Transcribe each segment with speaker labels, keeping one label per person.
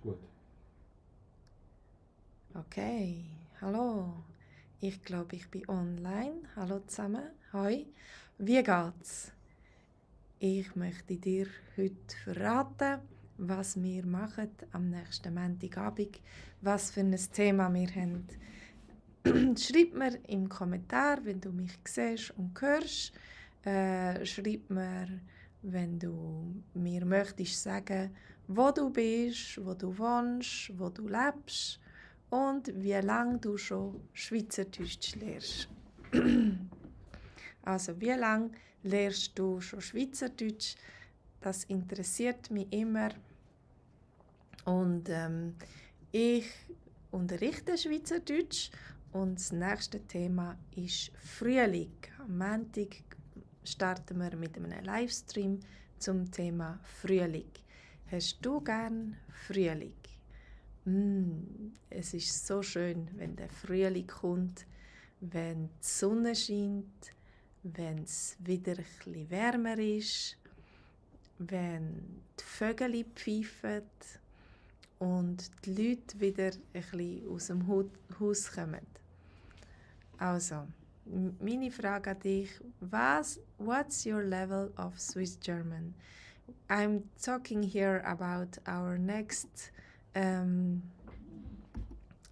Speaker 1: Gut.
Speaker 2: Okay, hallo. Ich glaube, ich bin online. Hallo zusammen. Hoi. Wie geht's? Ich möchte dir heute verraten, was wir machen am nächsten Montagabend, was für ein Thema wir haben. Schreib mir im Kommentar, wenn du mich siehst und hörst. Schreib mir, wenn du mir möchtest sagen, wo du bist, wo du wohnst, wo du lebst und wie lange du schon Schweizerdeutsch lernst. Also, wie lange lernst du schon Schweizerdeutsch? Das interessiert mich immer. Und ich unterrichte Schweizerdeutsch und das nächste Thema ist Frühling. Am Montag starten wir mit einem Livestream zum Thema Frühling. Hast du gern Frühling? Es ist so schön, wenn der Frühling kommt, wenn die Sonne scheint, wenn es wieder ein bisschen wärmer ist, wenn die Vögel pfeifen und die Leute wieder ein bisschen aus dem Haus kommen. Also, meine Frage an dich, what's your level of Swiss German? I'm talking here about our next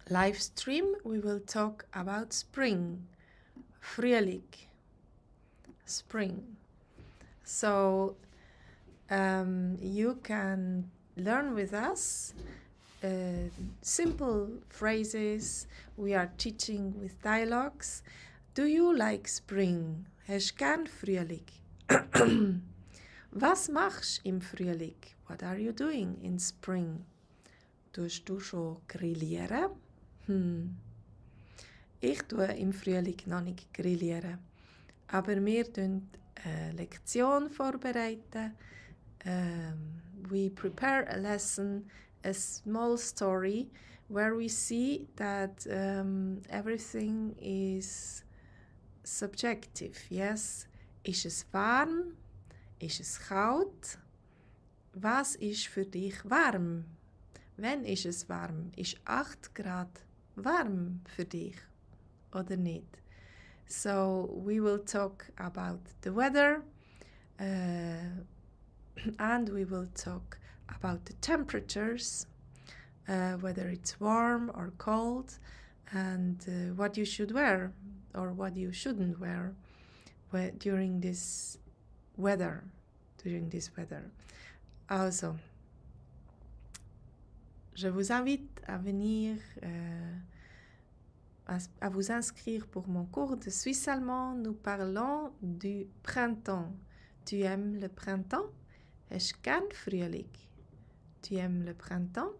Speaker 2: live stream. We will talk about spring, Frühling, spring. So you can learn with us simple phrases. We are teaching with dialogues. Do you like spring? Hast du gern Frühling? Was machst du im Frühling? What are you doing in spring? Tust du schon grillieren? Ich tue im Frühling noch nicht grillieren. Aber wir bereiten eine Lektion vorbereiten. We prepare a lesson, a small story, where we see that everything is subjective. Yes, ist es warm? Ist es kalt? Was ist für dich warm? Wann ist es warm? Ist 8 Grad warm für dich oder nicht? So we will talk about the weather and we will talk about the temperatures, whether it's warm or cold, and what you should wear or what you shouldn't wear during this weather. Also, je vous invite à venir à vous inscrire pour mon cours de suisse allemand. Nous parlons du printemps. Tu aimes le printemps? Hast du gern Frühling? Tu aimes le printemps?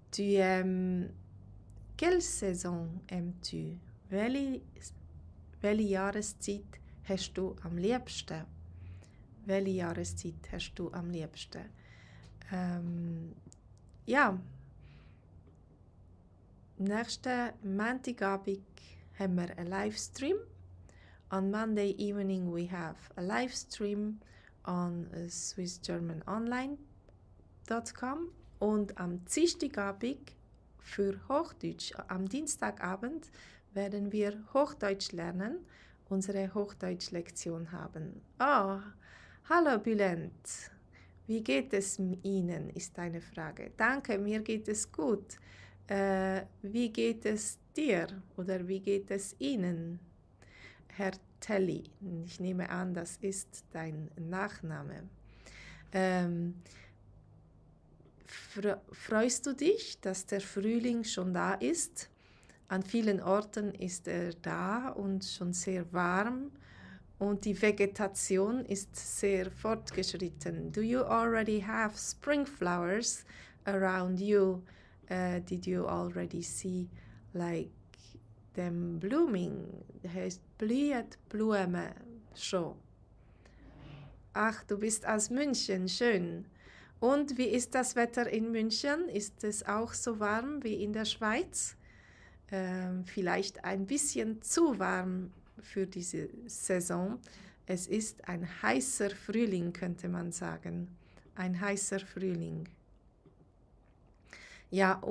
Speaker 2: Tu aimes... Quelle saison aimes-tu? Welche Jahreszeit hast du am liebsten? Welche Jahreszeit hast du am liebsten? Ja, nächsten Montagabend haben wir einen Livestream. On Monday evening we have a live stream on swissgermanonline.com und am Dienstagabend für Hochdeutsch, am Dienstagabend werden wir Hochdeutsch lernen, unsere Hochdeutsch-Lektion haben. Oh, hallo Bülent, wie geht es Ihnen, ist eine Frage. Danke, mir geht es gut. Wie geht es dir oder wie geht es Ihnen? Herr Telly, ich nehme an, das ist dein Nachname. Freust du dich, dass der Frühling schon da ist? An vielen Orten ist er da und schon sehr warm und die Vegetation ist sehr fortgeschritten. Do you already have spring flowers around you? Did you already see like them blooming? Heißt blüht Blume schon. Ach, du bist aus München, schön. Und wie ist das Wetter in München? Ist es auch so warm wie in der Schweiz? Vielleicht ein bisschen zu warm für diese Saison. Es ist ein heißer Frühling, könnte man sagen. Ein heißer Frühling. Ja,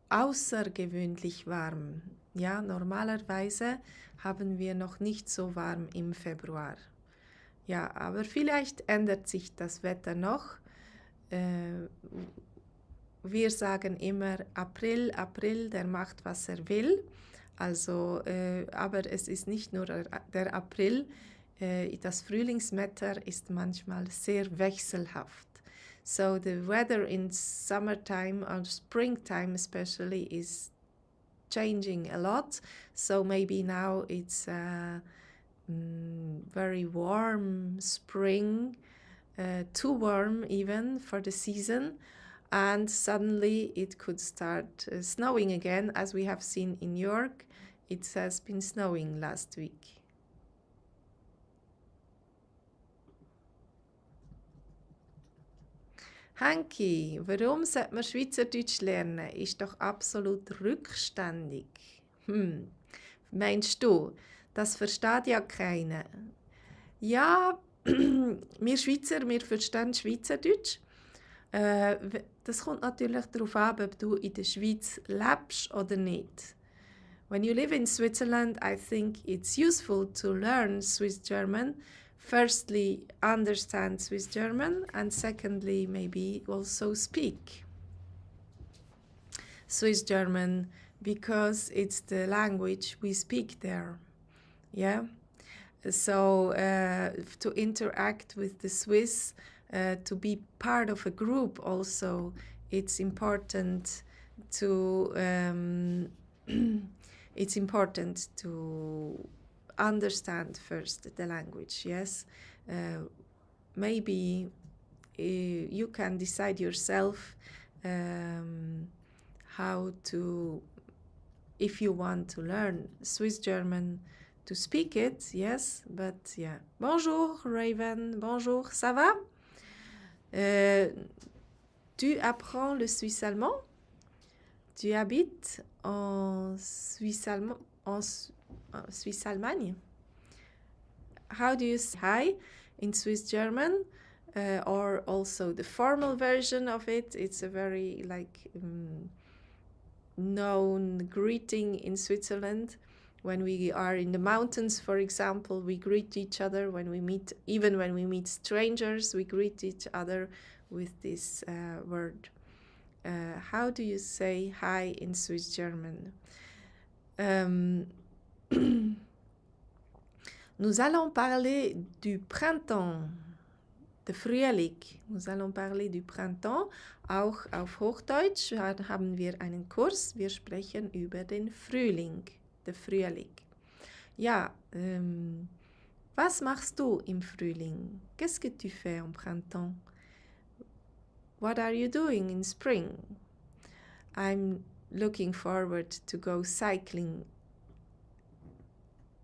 Speaker 2: außergewöhnlich warm. Ja, normalerweise haben wir noch nicht so warm im Februar. Ja, aber vielleicht ändert sich das Wetter noch. Äh, wir sagen immer April, April, der macht, was er will. Also, aber es ist nicht nur der April, das Frühlingswetter ist manchmal sehr wechselhaft. So the weather in summertime or springtime especially is changing a lot. So maybe now it's very warm spring, too warm even for the season, and suddenly it could start snowing again, as we have seen in York. It has been snowing last week. Hanki, warum sollte man Schweizerdeutsch lernen? Ist doch absolut rückständig. Meinst du? Das versteht ja keiner. Ja, wir Schweizer, wir verstehen Schweizerdeutsch. Das kommt natürlich darauf an, ob du in der Schweiz lebst oder nicht. When you live in Switzerland, I think it's useful to learn Swiss German. Firstly, understand Swiss German, and secondly, maybe also speak Swiss German, because it's the language we speak there. Yeah. So to interact with the Swiss, to be part of a group also, it's important to understand first the language. Yes, maybe you can decide yourself how to, if you want to learn Swiss German, to speak it, yes, but yeah. Bonjour Raven, bonjour, ça va? Tu apprends le suisse allemand? Tu habites en Suisse Allemagne? How do you say hi in Swiss German? Or also the formal version of it, it's a very known greeting in Switzerland. When we are in the mountains, for example, we greet each other. When we meet, even when we meet strangers, we greet each other with this word. How do you say hi in Swiss German? Nous allons parler du printemps, de Frühling. Nous allons parler du printemps. Auch auf Hochdeutsch haben wir einen Kurs. Wir sprechen über den Frühling. Der Frühling. Ja, was machst du im Frühling? Qu'est-ce que tu fais en printemps? What are you doing in spring? I'm looking forward to go cycling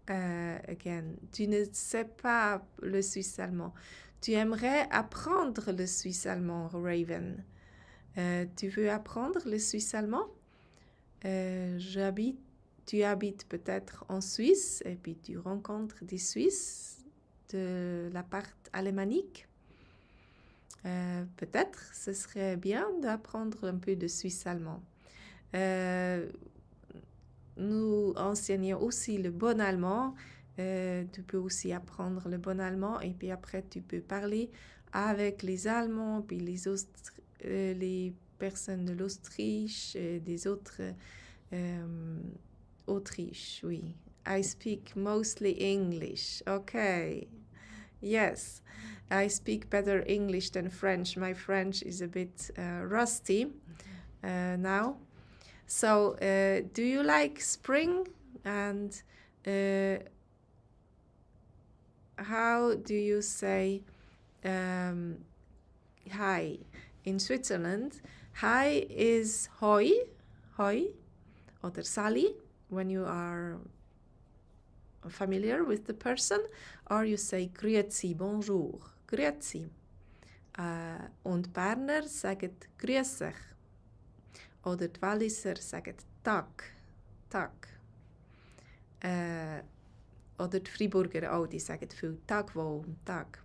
Speaker 2: again. Tu ne sais pas le suisse allemand. Tu aimerais apprendre le suisse allemand, Raven. Tu veux apprendre le suisse allemand? Tu habites peut-être en Suisse et puis tu rencontres des Suisses de la part alémanique. Peut-être ce serait bien d'apprendre un peu de suisse allemand. Nous enseignons aussi le bon allemand. Tu peux aussi apprendre le bon allemand et puis après tu peux parler avec les Allemands, puis les personnes de l'Autriche, des autres Autriche, oui. I speak mostly English. Okay. Yes, I speak better English than French. My French is a bit rusty now. So, do you like spring? And how do you say hi in Switzerland? Hi is hoi, hoi, oder Sally, when you are familiar with the person, or you say grüezi, bonjour, grüezi. Und Berner sagen grüß euch. Oder die Walliser sagen Tag, Tag. Oder die Friburger auch, die sagen viel Tag wohl, Tag.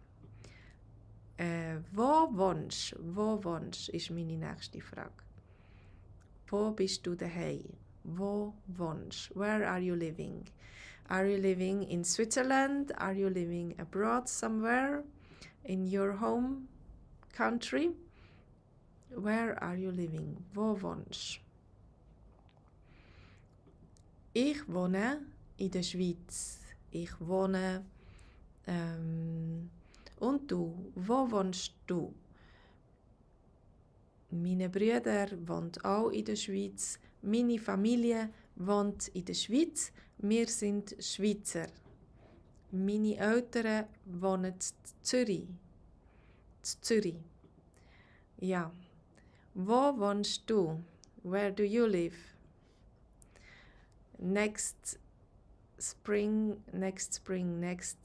Speaker 2: Wo wohnst? Wo wohnst, ist meine nächste Frage. Wo bist du daheim? Wo wohnst? Where are you living? Are you living in Switzerland? Are you living abroad somewhere? In your home country? Where are you living? Wo wohnst? Ich wohne in der Schweiz. Ich wohne. Und du? Wo wohnst du? Meine Brüder wohnen auch in der Schweiz. Meine Familie wohnt in der Schweiz. Wir sind Schweizer. Meine Eltern wohnen in Zürich. Zürich. Ja. Wo wohnst du? Where do you live? Next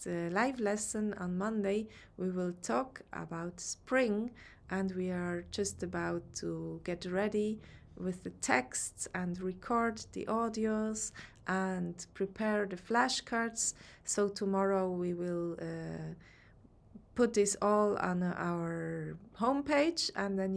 Speaker 2: live lesson on Monday, we will talk about spring, and we are just about to get ready with the texts and record the audios and prepare the flashcards. So tomorrow we will put this all on our homepage, and then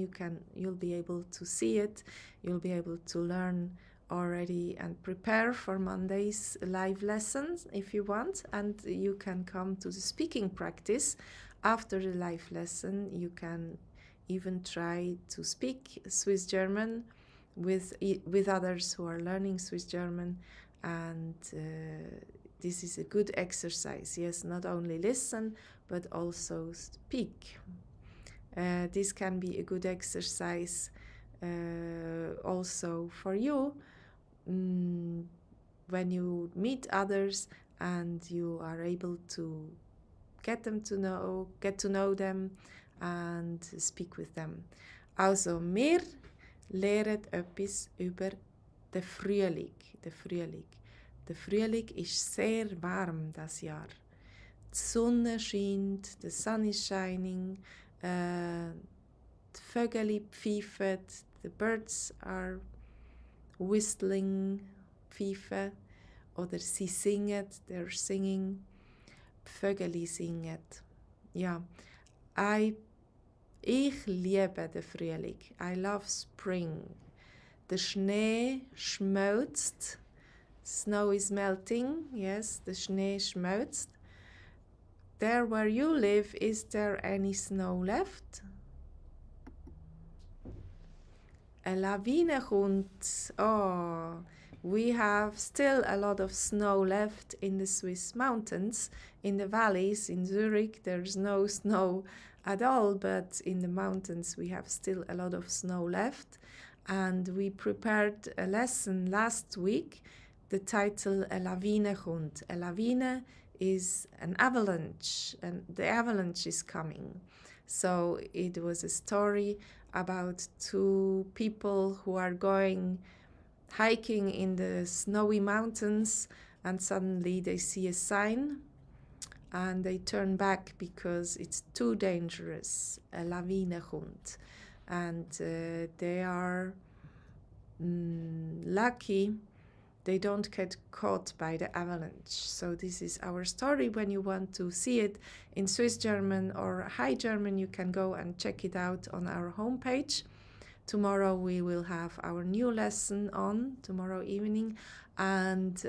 Speaker 2: you'll be able to see it. You'll be able to learn already and prepare for Monday's live lessons if you want, and you can come to the speaking practice after the live lesson. You can even try to speak Swiss German with others who are learning Swiss German, and this is a good exercise. Yes, not only listen but also speak. This can be a good exercise also for you when you meet others and you are able to get to know them and speak with them. Also, wir lernen etwas über den Frühling. Der Frühling ist sehr warm das Jahr. Die Sonne scheint, the sun is shining, die Vögel pfeifen, the birds are whistling, pfeifen, oder sie singen, they're singing, die Vögel singen. Ja, ich liebe den Frühling. I love spring. Der Schnee schmilzt. Snow is melting. Yes, the Schnee schmilzt. There where you live, is there any snow left? Eine Lawine kommt. Oh, we have still a lot of snow left in the Swiss mountains. In the valleys, in Zurich, there's no snow at all, but in the mountains we have still a lot of snow left. And we prepared a lesson last week, the title A Lawine kommt. A lawine is an avalanche, and the avalanche is coming. So it was a story about two people who are going hiking in the snowy mountains, and suddenly they see a sign and they turn back because it's too dangerous. A Lawine kommt. And they are lucky they don't get caught by the avalanche. So this is our story. When you want to see it in Swiss German or High German, you can go and check it out on our homepage. Tomorrow we will have our new lesson on, tomorrow evening, and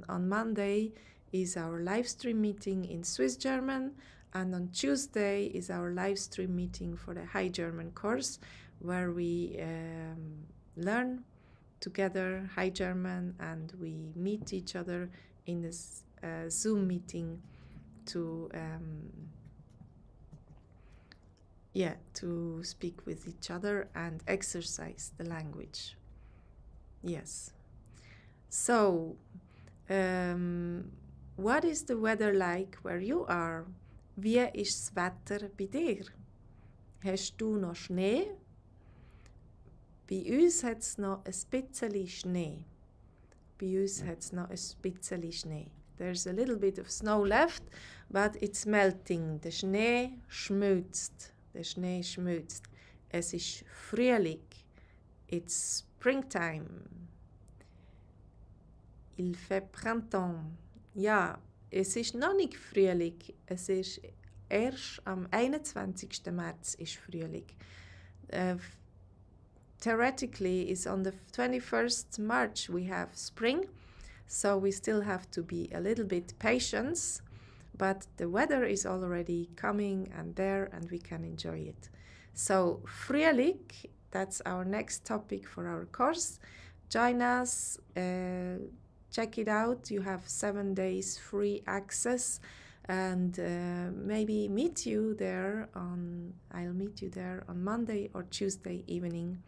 Speaker 2: on Monday is our live stream meeting in Swiss German, and on Tuesday is our live stream meeting for the High German course, where we learn together High German, and we meet each other in this Zoom meeting to speak with each other and exercise the language. Yes. So, what is the weather like where you are? Wie ist das Wetter bei dir? Hast du noch Schnee? Bei uns hat es noch ein bisschen Schnee. Bei uns hat es noch ein bisschen Schnee. There's a little bit of snow left, but it's melting. Der Schnee schmilzt. Der Schnee schmilzt. Es ist Frühling. It's springtime. Il fait printemps. Ja, es ist noch nicht Frühling. Es ist erst am 21. März ist Frühling. theoretically is on the 21st March we have spring, so we still have to be a little bit patient, but the weather is already coming and there, and we can enjoy it. So Frühling, that's our next topic for our course. Join us, check it out. You have 7 days free access, and maybe meet you there I'll meet you there on Monday or Tuesday evening.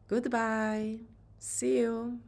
Speaker 2: Goodbye. See you.